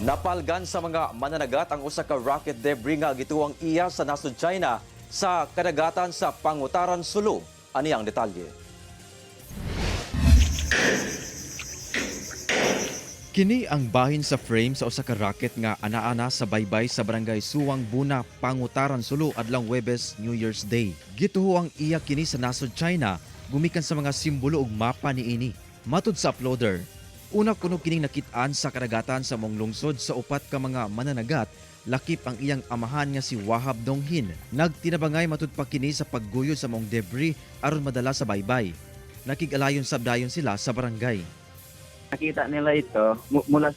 Napalgan sa mga mananagat ang usa ka rocket debris nga gituwang iya sa nasod China sa kadagatan sa Pangutaran, Sulu. Ani ang detalye. Kini ang bahin sa frame sa usa ka rocket nga ana-ana sa baybay sa barangay Suwang Buna, Pangutaran, Sulu adlong Webes, New Year's Day. Gituho ang iya kini sa nasod China gumikan sa mga simbolo ug mapa niini. Matud sa uploader, una kuno kining nakit-an sa kadagatan sa maong lungsod sa upat ka mga mananagat, lakip ang iyang amahan nga si Wahab Donghin. Nagtinabangay matud pa kini sa pagguyod sa maong debris aron madala sa baybay. Nakig-alayon sab dayon sila sa barangay. Nakita nila ito mula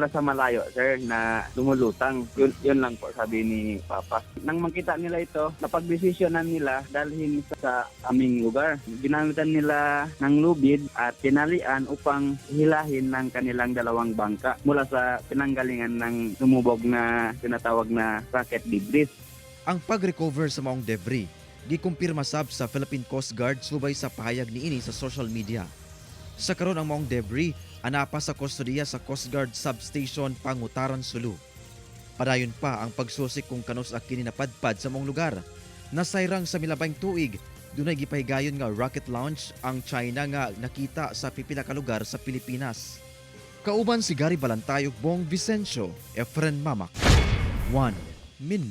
sa malayo, sir, na lumulutang. Yun lang po sabi ni Papa. Nang makita nila ito, napagdesisyonan nila dalhin sa aming lugar. Ginamitan nila ng lubid at tinalian upang hilahin ng kanilang dalawang bangka mula sa pinanggalingan ng lumubog na tinatawag na rocket debris. Ang pag-recover sa maong debris, gikumpirma sab sa Philippine Coast Guard subay sa pahayag niini sa social media. Sa karon, ang maong debris anaa pa sa kustodiya sa Coast Guard Substation Pangutaran, Sulu. Padayon pa ang pagsusi kung kanus-a kini napadpad sa maong lugar. Nasayrang sa milabayng tuig, dunay gipahigayon nga rocket launch ang China nga nakita sa pipila ka lugar sa Pilipinas. Kauban si Gary Balantayog, Bong Vicencio, Efren Mamak. 1 Min